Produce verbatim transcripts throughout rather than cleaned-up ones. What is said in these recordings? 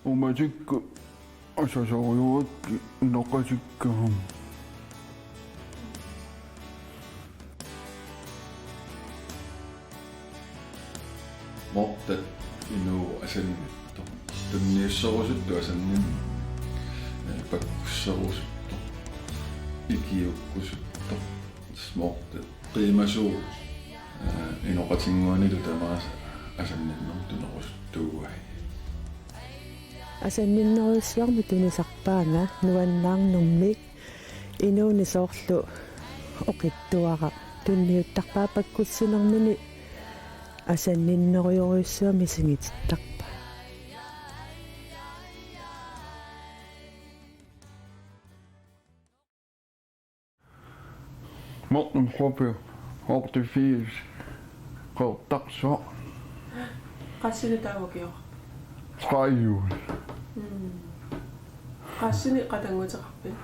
Uummatikka asasoriuakkit inoqatikka. Mortat inuuvoq asannittoq. Tunniusserusuttoq asanninneq. Ee, pakkusserusuttoq. Ikiukkusuttoq. Mortat qiimasuuvoq, ee, inoqatinnguanilu tamaasa asanninnermut tunerusuttuuai. Asanninnerujussuarmik tunisarpaanga nuannaarnermik. Inuuneq soorlu oqitsuaraq, tunniuttarpaa pakkussinermini asanninnerujorujussuaq misigitittarpaa. Morten Kroppe, otteogfirs, Qeqertarsuaq. Qassinik taava ukioqarpa? Tredive. Mm. Qassinik qatannguteqarpit?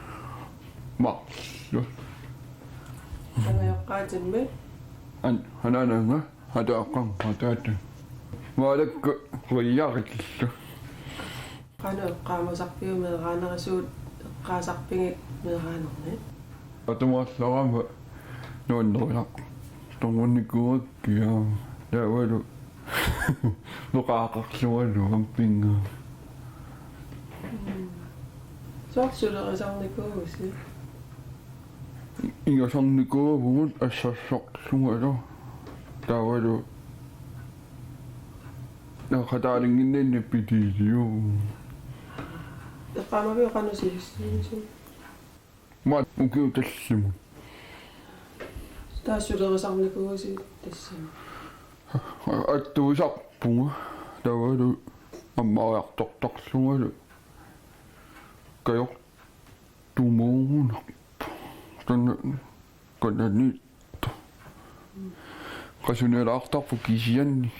Marluk. Angajoqqaatimmi? An-, anaanaga, ataaqqamma, ataata. Maalakka quiarikillu. Qanoq eqqaamasarpiuk meeraanerisuut, eqqaasarpigit meeraanerni? Atuarlarama nuannerusaq. Torngunnikuuakkiaa. Taavalu peqaaqarlungalu ampinga. Mm. Soorlu sulerisarnikuuvusi? Ingasarnikuuvugut assassorlungalu. Taavalu naqqataalinnginninni pitiiliu. Eqqaamaviuk qanoq sulissanersusi? Maani ukiut tallimat. Taava sulerisarnikuuvusi tassani? Attuisarpunga, taavalu ammariartortarlungalu. Kajortumoorunnarpoq. Taanna kananiittoq. Qasunialaartarpoq kisianni.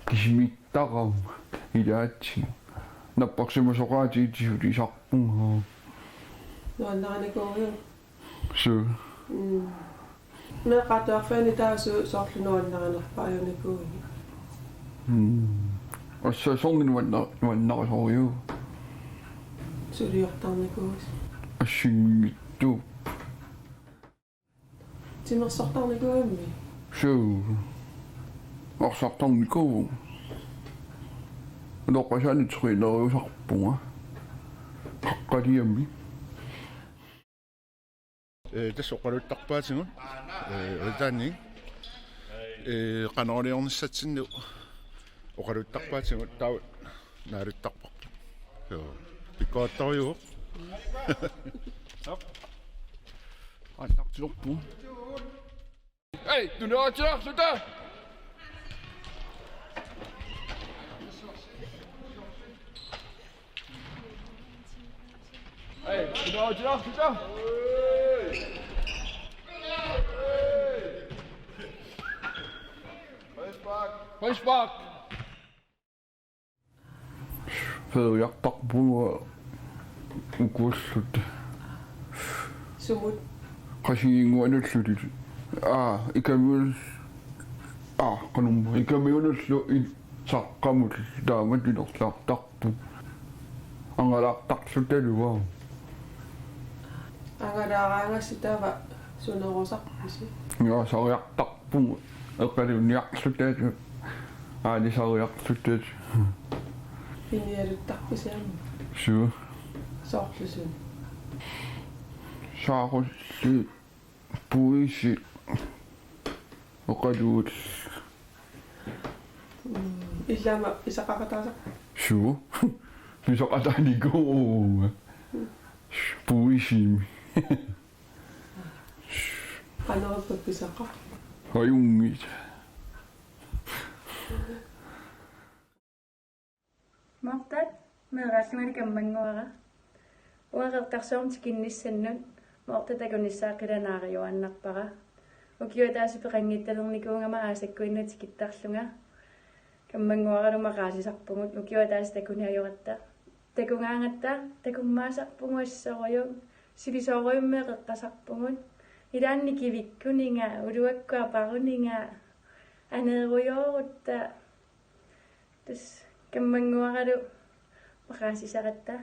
Kisimiittarama ilaatigut. Napparsimasoqaatigisoqarpunga. Nuannarinikuuiuk? Suu. Mm. Meeqqat atuarfianni taava suu soorlu nuannarinerpaajunikuuiuk? Mm. Assassorneq nuanna-, nuannarisorujussuuvoq. Suliortarnikuuisi? Assigiinngitsuupput. Timersortarnikuuimmi? Suu. Arsartarnikuuvoq. Utoqqasaani trænerusarpunga. Qaqqaliami. Ee, tassa oqaluttarpaatigut. Ee, ultaanni. Ee, qanoq iliornissatsinnut oqaluttarpaatigut taava naaluttarparput. Joo. Pikkorissaarpoq. Aallartilerpugut. Hej, tunerutsilaarluta. Hej, tunerutsilaarluta. Frispark. Frispark. Feriartarpunga ukuulluta. Sumut? Qasiginnguanullutik. Aa, Ikamiunut. Aa, qanormaa. Ikamiunullu in-, Saqqamut taamatut inerlaartarpugut. Angalaartarlutalu aamma. Angalaaraangassi taava sunerusarpisi? Nuannarisariartarpugut. Eqaluunniarluta. Aalisariarluta. Pinialuttarpisi aamma? Suu. Soorlu suna? Saarulliit, puisi, oqaluullit. Mm, illit aamma pisaqaqataasarpit? Suu. Pisaqataanikuuvunga. Puisimi. Qanorippa pisaqarpit? Ajunngilaq. Mortat, meeraallungali kammannguara. Uanga Qeqertarsuarmut tikinnissannut Mortat takunissaa qilanaariuaannarpara. Ukiup ataatsip peqanngittalernikuugama aasakkuinnut tikittarlunga. Kammannguaralu maqaasisarpugut ukiup ataatsip takuniajoratta. Takugaangatta takummaasarpugut assorujuk. Sivisoorujussuarmik eqqarsarpugut. Ilaanni kivikkuniga, uluakkut aparuniga. Aneerujoorutta. Tassa kammannguaralu Paasisaratta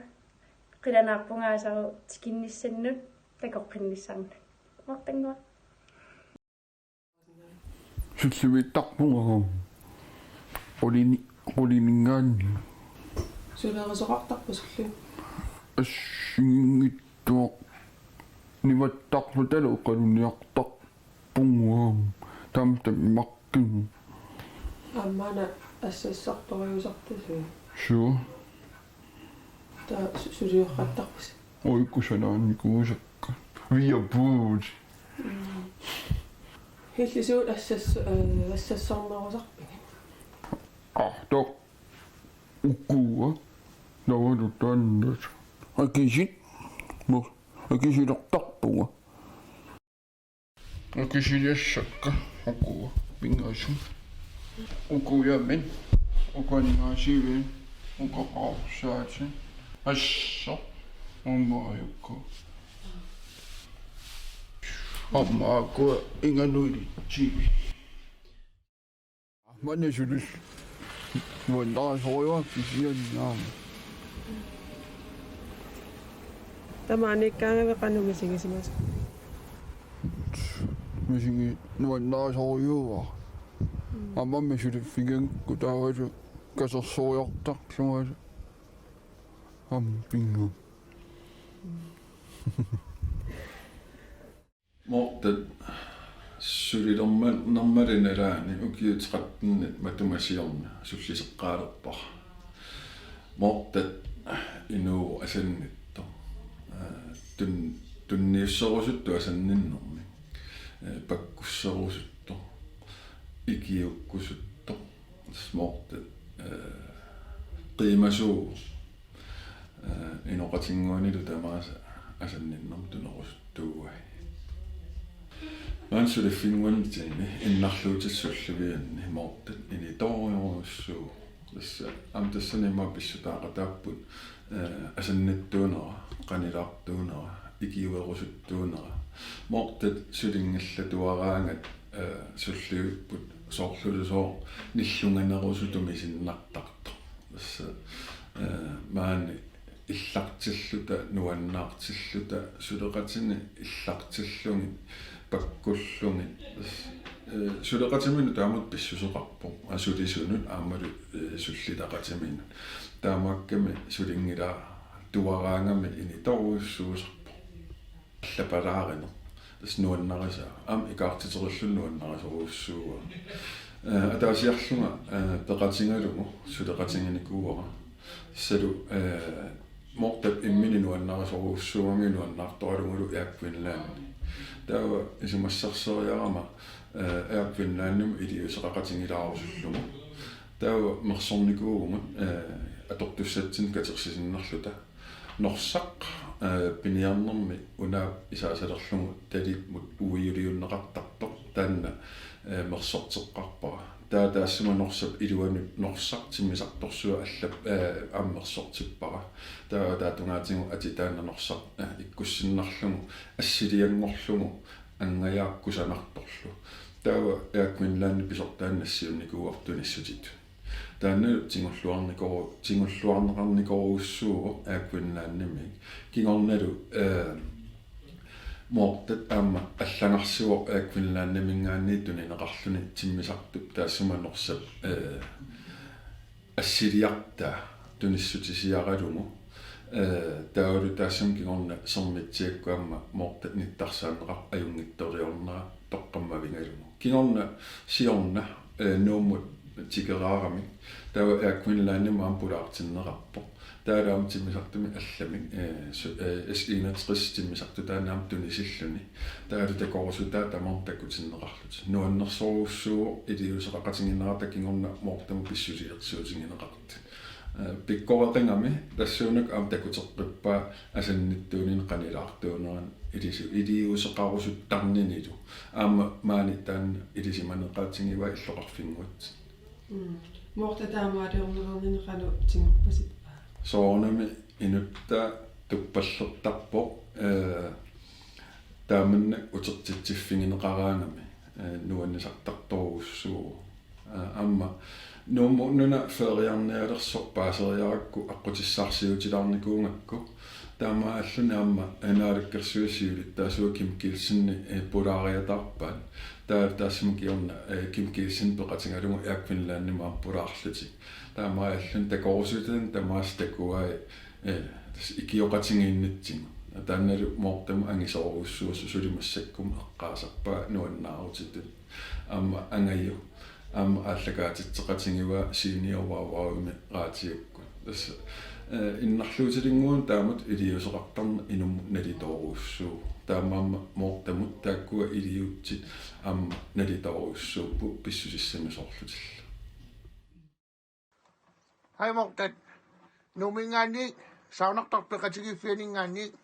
qilanaarpunga aasaq tikinnissannut takoqqinnissannut. Martannguaq. Sulliviittarpunga. Qulini-, qulininngaanniit. Sulerusoqartarpa sulli? Assinngitsuaq nivattarlutalu oqalunniartarpunga. Taama tammartigu. Aamma una assassartoriusartasi. Suu. Taava su-, suliorrattarpusi. Oiku sanaanikuusakka. Viapuut. Hilli suut assass-, eh, assassarnerusarpigit? Ah, to. Ukua. Taavalu taanna. Akisit. Mo. Akisilertarpunga. Akisiliassakka. Ukua. Pingasut. Ukujamit. Ukannaasiviit. Ukaqarsaatit. Assut. Aamma ajukku. Aamma ukua inganuilitsivi. Maani suli. Nuannarisorujussuuara kisianni aamma. Tamaaniikkaangavit qanoq misigisimasoq? Misigi nuannarisorujussuuara. Aammami suliffigigakku taavalu kasersoriartarlungalu. Aamma pinga. Morten sulilerma-, nermali nalaani ukiut tretten matuma siorna sulliseqqaalerpara. Morten inuuvoq asannittoq. Aa, tun-, tunniusserusuttoq asanninnermik. Aa, pakkusserusuttoq. Ikiuukkusuttoq. Morten, aa, qiimasuuvoq. Aa, inoqatinnguanilu tamaasa asanninnermik tunerusuttuuai. Maani suliffinnguanni tiimi innarluutissat sullivianni Morten initorujussuuvoq. Tassa, aamma tassani immaqa pissutaaqataapput, aa, asannittuunera, qanilaartuunera, ikiuerusuttuunera. Morten sulinngillatuaraangat, aa, sullivipput soorlulusooq nillunganerusutut misinnartartoq. Tassa, aa, maani illartilluta, nuannaartilluta, suleqatini illartillugit, pakkullugit. Tassa, aa, suleqatiminut taamatut pissuseqarpoq. Aa, sulisunut aammalu, aa, sullitaqatiminut. Taamaakkami sulinngilaartuaraangami initorujussuusarpoq. Allapalaarineq. Tassa nuannarisaa. Aamma ikaartiterilluni nuannarisorujussuuara. Aa, ataasiarlunga, aa, peqatigalugu suleqatiginikuuara. Tassalu, aa, Morten imminut nuannarisorujussuugami nuannaartoralugulu Air Greenlandi. Taava isumassarseriarama, aa, Air Greenlandimut iliuuseqaqatigilaarusullugu. Taava mersornikuuvugut, aa, atortussatsinnik katersisinnerluta. Norsaq, aa, piniarnermi una isaasalerlugu talimmut uiuliunneqartartoq taanna, aa, mersorteqqaarpara. Taava taassuma Norsap iluanut Norsaq timmisartorsuaq allap-, aa, aamma mersortippara. Taava ataatungaatigut atit taanna Norsaq, aa, ikkussinnarlugu assilianngorlugu angajaakkusanartorlu. Taava Air Greenlandi pisortaani nassiunnikuuarput tunissutitut. Taanna tigulluarnikoru-, tigulluarneqarnikorujussuuvoq Air Greenlandimik. Kingornalu, aa, Morten aamma allagarsivoq Air Greenlandiminngaanniit tunineqarluni timmisartup taassuma Norsap, aa, assiliartaa tunissutisiaralugu. Aa, taavalu taassuma kingorna Sermitsiakkut aamma Morten nittarsaanneqartoq ajunngitsorujussuarnera toqqammavigalugu. Kingorna siorna, aa, Nuummut tikeraaramik. Taava Air Greenlandimut aamma pulaartinneqarpoq. Taavalu aamma timmisartumi allamik, aa, su-, aa, S enogtres timmisartutaanik aamma tunisilluni. Taavalu takorusutaa tamarmik takutinneqarlutik. Nuannersorujussuuvoq iliuuseqaqatiginerata kingorna Mortenimut pissusilersuutigineqartut. Aa, pikkoreqigami tassuunakkut aamma takuteqqippaa asannittuunini qanilaartuunerani ilisu-, iliuuseqarusuttarninilu. Aamma maani taanna ilisimaneqaatigivaa illoqarfinnguit. Mm. Morten taamaaliorneqarnini qanoq tigorpasippa? Soorunami inuttaa tuppallertarpoq, aa, taamannak utertitsiffigineqaraangami, aa, nuannisartartorujussuuvoq. Aa, aamma Nuummut nuna feriarnialersoq paaseriarakku aqqutissarsiutilaarnikuugakku, taamaalluni aamma naalakkersuisut siulittaasuat Kim Kielsen, eh, pulaariataarpaat. Taava taassuma kingorna, eh, Kim Kielsen peqatigalugu Air Greenlandimi aamma pulaarlutik. Taamaalluni takorusuttut tamaasa takuai, eh, tassa ikioqatigiinnitsigut. Taannalu Mortenimut angisoorujussuusoq, suli massakkut eqqaasarpaa nuannaarutitut. Aamma angaju, aamma aallakaatitseqatigivaat Senior Wow Wowimi raatiukkut. Tassa, eh, innarluutilinnguuvoq taamatut iliuuseqartarneq inummut nalitoorujussuuvoq. Taamaammat Mortenimut taakkua iliuutsit aamma nalitoorujussuupput pissusissamisoorlutillu. Hej Morten. Nuumminngaanniit saunartarpit peqatigiiffianinngaanniit.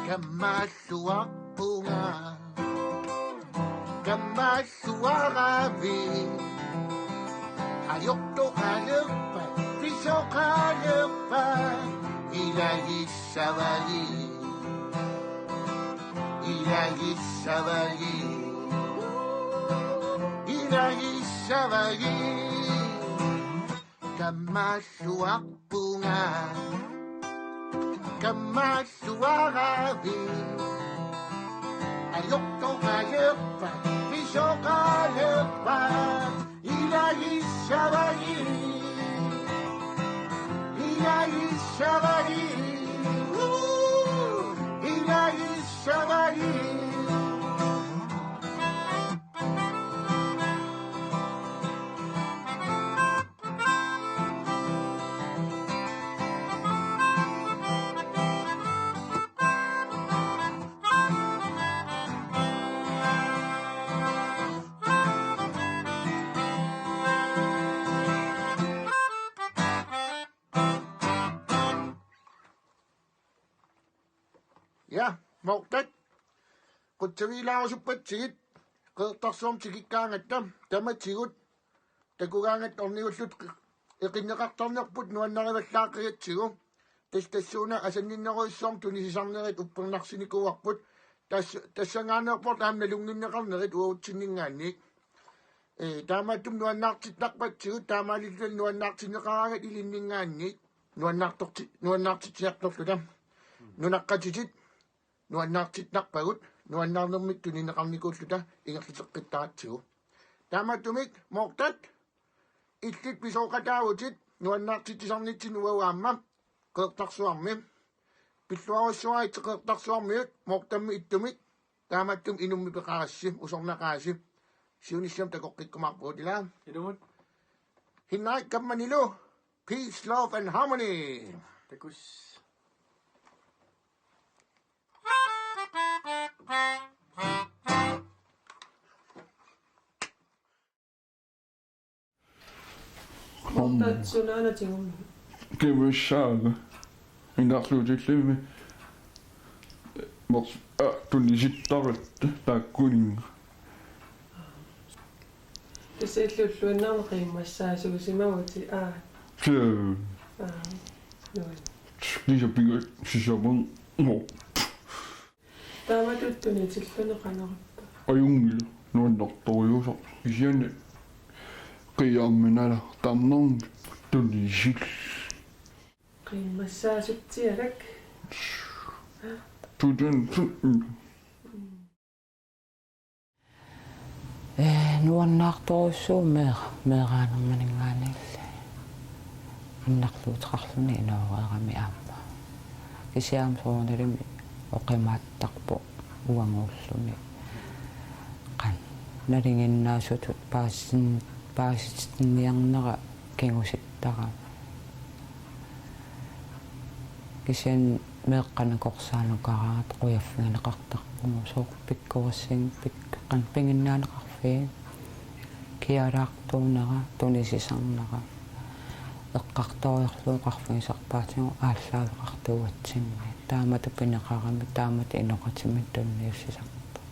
Kammalluarpunga, kammalluaravit, ajortoqalerpat, pisoqalerpat, ilagissavagit, ilagissavagit, ilagissavagit. Kammalluarpunga, kammalluaravit, ajortoqalerpat, pisoqalerpat, ilagissavagit, ilagissavagit, uu, ilagissavagit. Ja, Morten. Qutsavigilaarusuppatsigut Qeqertarsuarmi tikikkaangatta, tamatigut takugaangatta ornigulluta eqinneqartarnerput nuannarivallaaqqagatsigu. Tassa tassuuna asanninnerujussuarmik tunisisarnerit uppernarsinikuuarput. Tassa, tassanngaanneerpoq taama nalunnginneqarnerit uagutsinninngaanniit. Ee, taamaattumik nuannaartittarpatsigut, taamaalillutalu nuannaartinneqaraangat ilinninngaanniit nuannaartorti-, nuannaartitsiniartorluta. Nunaqqatitit nuannaartittarpagut, nuannaarnermik tunineqarnikuulluta ingerlateqqittaratsigu. Taamaattumik Morten, illit pisooqataavutit nuannaartitsisarnitsinni uagut aamma Qeqertarsuarmi. Pilluarujussuaritsi Qeqertarsuarmiut Mortenimit ittumik, taamaattumik inummik peqarassi, usornaqaasi. Siunissami takoqqikkumaarpugut, ilaa. Ilumut. Hinnarik kammanilu, peace, love and harmony. Takuss. Morten, sunaana tigummi? Kivissaanga. Innarluutillimi. Mors-, a, tunisittaratta taakkuninnga. Tassa illit ulluinnarni qiimmassaasuusimavutit, aa. Suu. Aa. Nuann. Kisa pinga sisamun. Mo. Taamatut tunitilluni qanoq ippa? Ajunngilaq, nuannertorujussuaq. Kisianni qiiarminala taarnermi tunisil. Qiimmassaasutsialak. Tuten. Ee, nuannaartorujussuuvoq mee-, meeraanermaninngaanniilli. Innarluuteqarluni inooreerami aamma. Kisianni soorunalimi oqimaattarpoq uanguulluni. Qanoq nalinginnaasutut paasin-, paasitinniarnera kingusittarami. Kisianni meeqqat nakorsaanukaraangat qujaffigineqartarpugut, soorlu pikkorissanik, pik-, qan-, piginnaaneqarfiit, kialaartuunera, tunisisarnera, eqqartoriarlugu oqarfigisarpaatigut aallaaveqartuugatsinni, taamatut pineqarami, taamatut inoqatimini tunniussisartoq.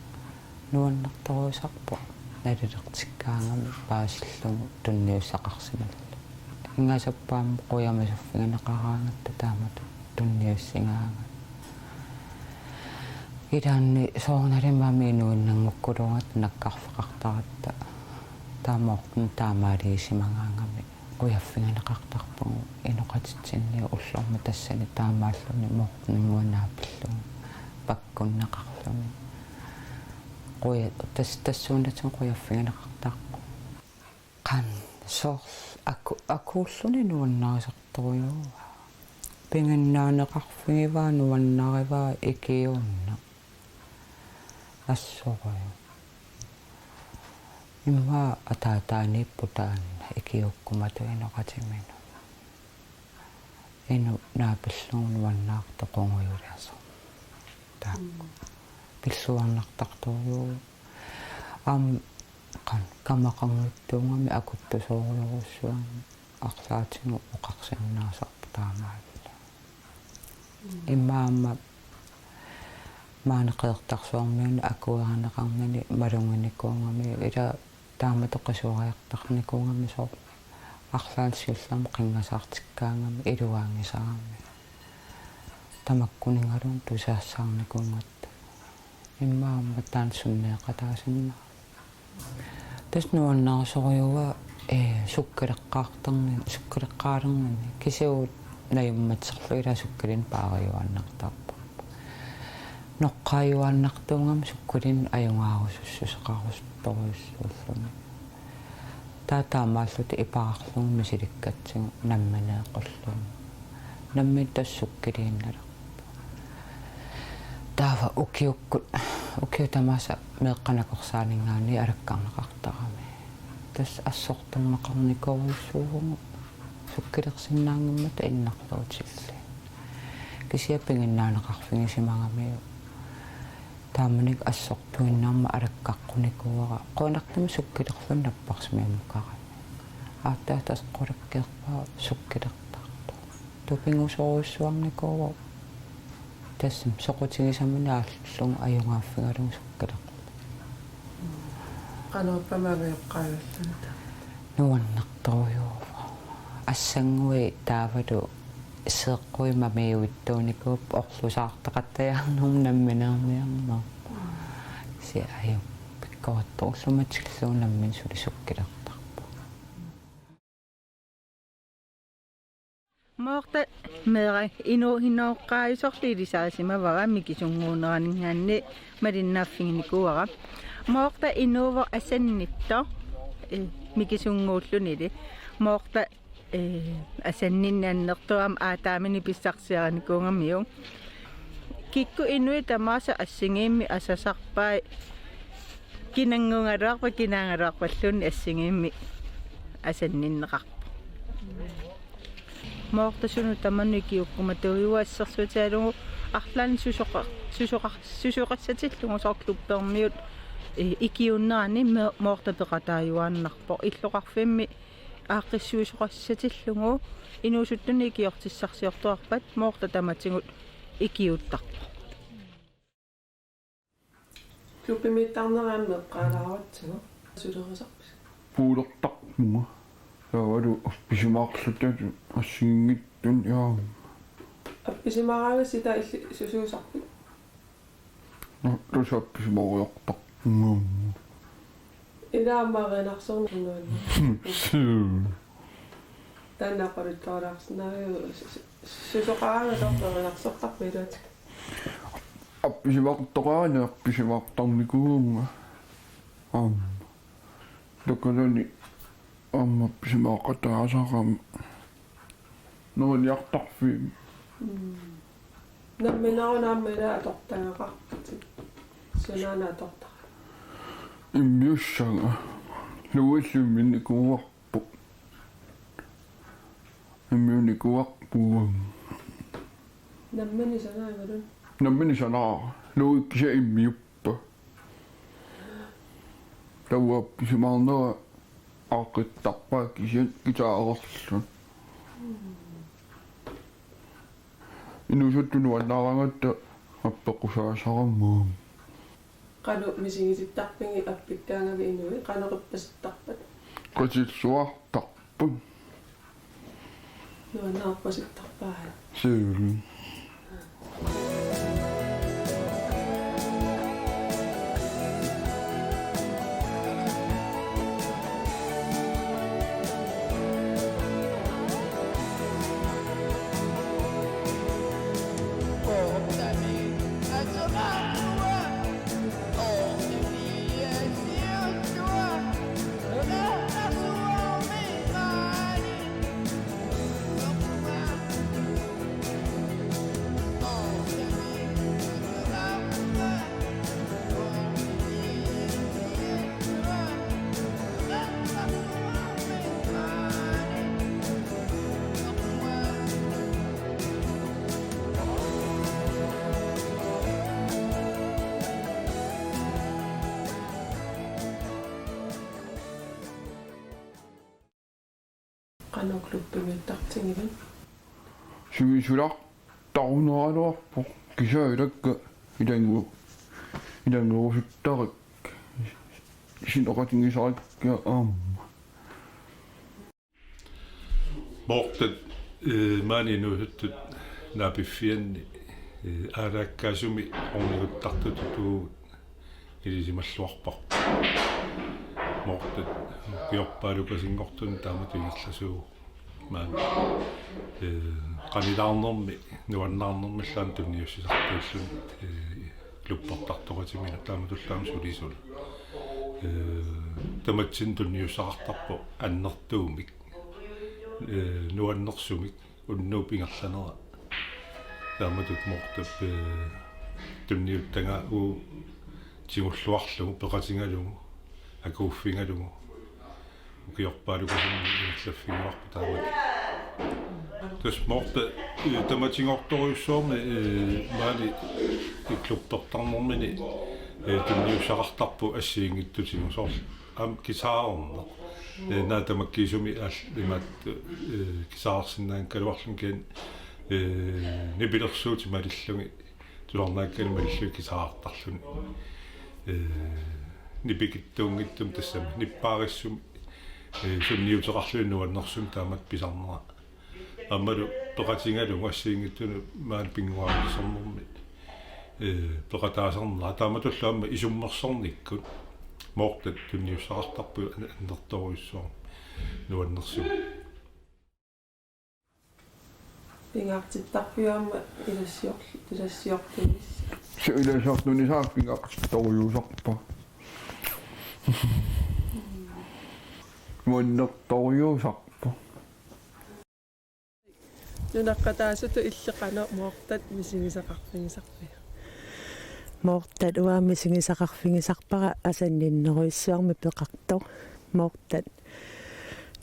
Nuannertorujussuusarpoq nalilertikkaangami paasillugu tunniussaqarsimallugu. Ingasappat aamma qujamasuuffigineqaraangatta taamatut tunniussigaangat. Ilaanni soorunalimi aamma inuinnanngukkuluugatta nakkarfeqartaratta taamaattumik taamaaliisimagaangami qujaffigineqartarpugut inoqatitsinniit ullormut tassani taamaalluni moortaninnguaq naapillugu pakkunneqarluni. Quja-, tas-, tassuunatik qujaffigineqartarpugut. Qan soorlu aku-, akuulluni nuannarisartorujuuvoq. Piginnaaneqarfigivaa, nuannarivaa ikiuunneq. Assorujuk. Immaqa ataataaniippoq taanna ikiuukkumatut inoqatiminut. Inuk naapillugu nuannaartoq qungujuliasoq. Taakku. Mm. Pilluarnartartorujuk. Aamma qan-, kamaqanngitsuugamik akuttusoorujorujussuarmik arlaatigut oqarsinnaasarpoq taamaalillugu. Mm. Immaqa aamma maani Qeqertarsuarmiuni akuerineqarnani maluginikuugami, ila taamatut qisuariartarnikuugami, soorlu arlaannik siullermik qinngasaartikkaangami iluaanngisarami. Tamakkuninngaluunniit tusaassaarnikuugatta. Immaqa aamma taanna sunneeqataasinnaavoq. Tassa nuannarisorujussuuara, ee, sukkileqqaartarnani, sukkileqqaalernani. Kisianni najummatserlugu ila sukkilinik paariuaannartarparput. Noqqaajuaannartuugami sukkilinik ajugaarusussuseqarusuttorujussuulluni. Taava taamaallutik ipaarlugu misilikkatsigu nammineeqqullugu. Nammineq tassa sukkiliinnalerpoq. Taava ukiukkut, ukiut tamaasa meeqqat nakorsaaninngaanniit alakkarneqartarami. Tassa assortorneqarnikuuvugut sukkilersinnaanngimmata innarluutillit. Kisianni piginnaaneqarfigisimagamiuk. Taamanikkut assortuinnarmat alakkaqqunikuuara. Qujanartumik sukkilerluni napparsimmammukarami. Aatsaat tassa qulakkeerpara sukkilertartoq. Tupigusorujussuarnikuuvoq. Tassami soqutigisaminik aallugu ajugaaffigalugu sukkilerpoq. Qanorpama ajoqaagallunga. Nuannertorujuuvoq. Assannguit taavalu seeqquit mamiuittuunikuupput orlusaartaqattajaarnermut nammineerniarneq. Kisianni ajuppara pikkorittoq, ullumatillugu nammineq suli sukkilertarpoq. Moorta meeraq inuuinnartoqarujussuarlu ilisarisimavara, mikisunnguuneraninngaanniit malinnaaffiginikuuara. Moorta inuuvoq asannittoq, eh, mikisunnguullunili. Moorta, eh, asanninneq annertuumik aataaminik pissarsiarinikuugamiuk. Kikkut inuit tamaasa assigiimmik asasarpai, kinanngugaluarpat kinaagaluarpalluunniit assigiimmik asanninneqarpoq. Moorta sunut tamanut ikiuukkumatuujuvoq, assersuutigalugu arlaannik susoqa-, susoqa-, susoqassatillugu, soorlu klubbermiut, eh, ikiuunnerani me-, Moorta peqataajuaannarpoq. Illoqarfimmi aaqqissuisoqassatillugu inuusuttunik ikiortissarsiortuarpat Moorta tamatigut ikiuuttarpoq. Klubbimiittarnera aamma eqqaalaarutsigu. Sulerisarpisi? Puulertarpunga. Taavalu appisimaarluta assigiinngitsunik aamma. Appisimaaraangassi taava illit susuusarpit? Nå, tassa appisimaariartarpunga aamma. Ila aamma erinarsorneq nuann. Suu. Taanna oqaluttualaarsinnaaviuk su-, su-, susoqaraangat soorlu erinarsortarpit ilaatigut? Appisimaartoqarani appisimaartarnikuuvunga. Aamma. Takanani aamma appisimaaqataasarama. Nuanniartarfiit. Mm. Nammineeruna aamma ila atortagaqarputit. Sunaana atortagaq? Immiussanga. Louisip imminikuuarpoq. Immiunikuuarput uanga. Nammani sanaagalun. Nammani sanaa. Luikisa immiuppa. Tauap simaarnera aaqqittarpaa kisianni guitarerluni. Inuusuttut nuannaaraangatta appeqqusaasarama. Qanoq misigisittarpigit appikkaangavit inuit, qanoq ippasittarpat? Qasilluartarput. Nuannaarpasittarpai. Suu. Qanoq klubbimiittartigivat? Sivisulaartarunaraluarpoq, kiisa ilakka ilanngu-, ilannguusuttarik sinoqatigisarikka aamma. Mortat, eh, maani inuusuttut naapiffianni, eh, aalaakkaasumik orniguttartutut ilisimalluarparput. Mortat ukiorpaalukasinngortuni taamatut ingerlasuuvoq. Maani, eh, qanilaarnermi, nuannaarnermi allaat tunniussisartuulluni, eh, klubbertartoqatiminut taamatullu aamma sulisuni. Eh, tamatsinnut tunniussaqartarpoq annertuumik, eh, nuannersumik, unnuup ingerlanera. Taamatut Mortap, eh, tunniuttagaq uu tigulluarlugu, peqatigalugu, akuuffigalugu. Ukiorpaalukasinni ingerlaffigivarput taamatut. Tassa Morta, eh, tamatigortorujussuarni, eh, maani klubbertarnermini, eh, tunniussaqartarpoq assigiinngitsutigut soorlu aamma guitarerneq. Eh, naak tamakkiisumik aamma imaattoq, eh, guitarersinnaanngikkaluarluni kisianni, eh, nipilersuutit malillugit, tusarnaakkanik malillugit guitarertarluni. Eh, nipikitsuunngitsumik tassami nippaarissumik, eh, sunniuteqarluni nuannersumik taamatut pisarnera. Aammalu peqatigalugu assigiinngitsunut maani pinnguarissornermi, eh, peqataasarnera taamatullu aamma isummersornikkut Mortat tunniussaqartarpoq an-, annertoorujussuarmik nuannersumik. Pingaartittarpiuk aamma ilassior-, ilassiortunis? Suu, ilassiortunissaa pingaartittorujussuusarpoq. Nuannertorujussuusarpoq. Nunaqqataasutut illit qanoq Mortat misigisaqarfigisarpiuk? Mortat uanga misigisaqarfigisarpara asanninnerujussuarmik peqartoq. Mortat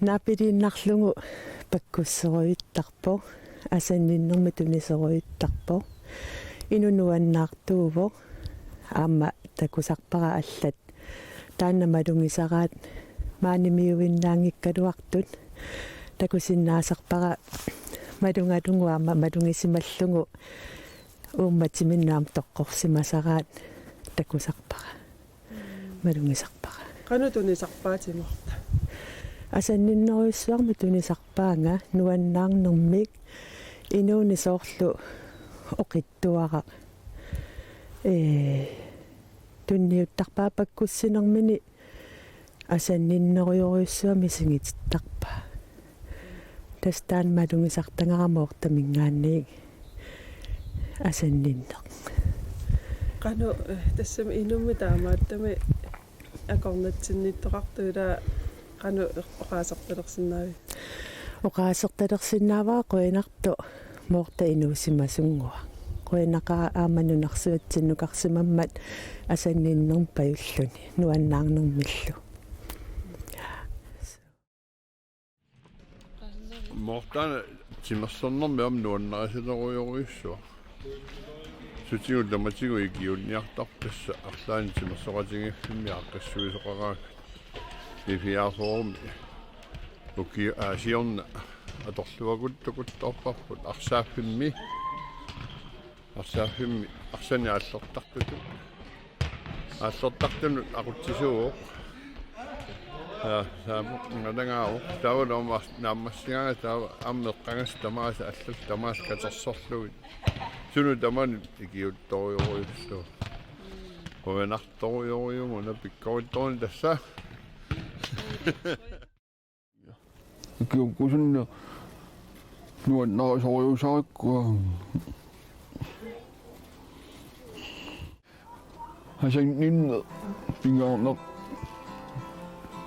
naapiliinnarlugu pakkussorujuttarpoq, asanninnermik tunisorujuttarpoq. Inuk nuannaartuuvoq, aamma takusarpara allat taanna malugisaraat maanimiuinnaanngikkaluartut. Takusinnaasarpara malugalugu aamma malugisimallugu uummatiminnik aamma toqqorsimasaraat takusarpara. Malugisarpara. Qanoq tunisarpaatit Morta? Asanninnerujussuarmik tunisarpaanga nuannaarnermik, inuuneq soorlu oqittuaraq. Ee, tunniuttarpaa pakkussinermini asanninnerujorujussuaq misigitittarpaa. Tassa taanna malugisartagara Mortaminngaanniit asanninneq. Qanoq, eh, tassami inummik taamaattumik akornatsinnittoqartoq, ila qanoq oqaasertalersinnaavit? Oqaasertalersinnaavara qujanartoq Morta inuusimasunnguaq. Qujanaqaaq aamma nunarsuatsinnukarsimammat asanninnermik pajulluni nuannaarnermillu. Mortana timersornermi aamma nuannarisalerujorujussuaq. Sutigut tamatigut ikiuunniartarput, tassa arlaannik timersoqatigiiffimmi aaqqissuisoqaraangat. Niviarsuarmi uki-, aa, siorna atorluakuttukuttoorparput arsaaffimmi. Arsaaffimmi arsani aallertartutut. Aallertartunut aqutsisuuvoq. Ja, taama ngalagaavoq. Taava naammas-, naammassigaangat taava aamma eqqagassat tamaasa allallu tamaasa katersorlugit. Sunut tamanut ikiuuttorujorujussuuvoq. Qujanartorujorujussuuvoq una pikkorittoruna tassa. Ikiuukkusunneq nuannarisorujussuuakka. Asanninneq pingaarneq-,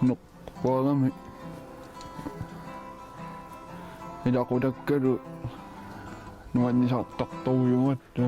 neq-, -qarami. Ilaqutakkalu nuannisartartorujuugatta.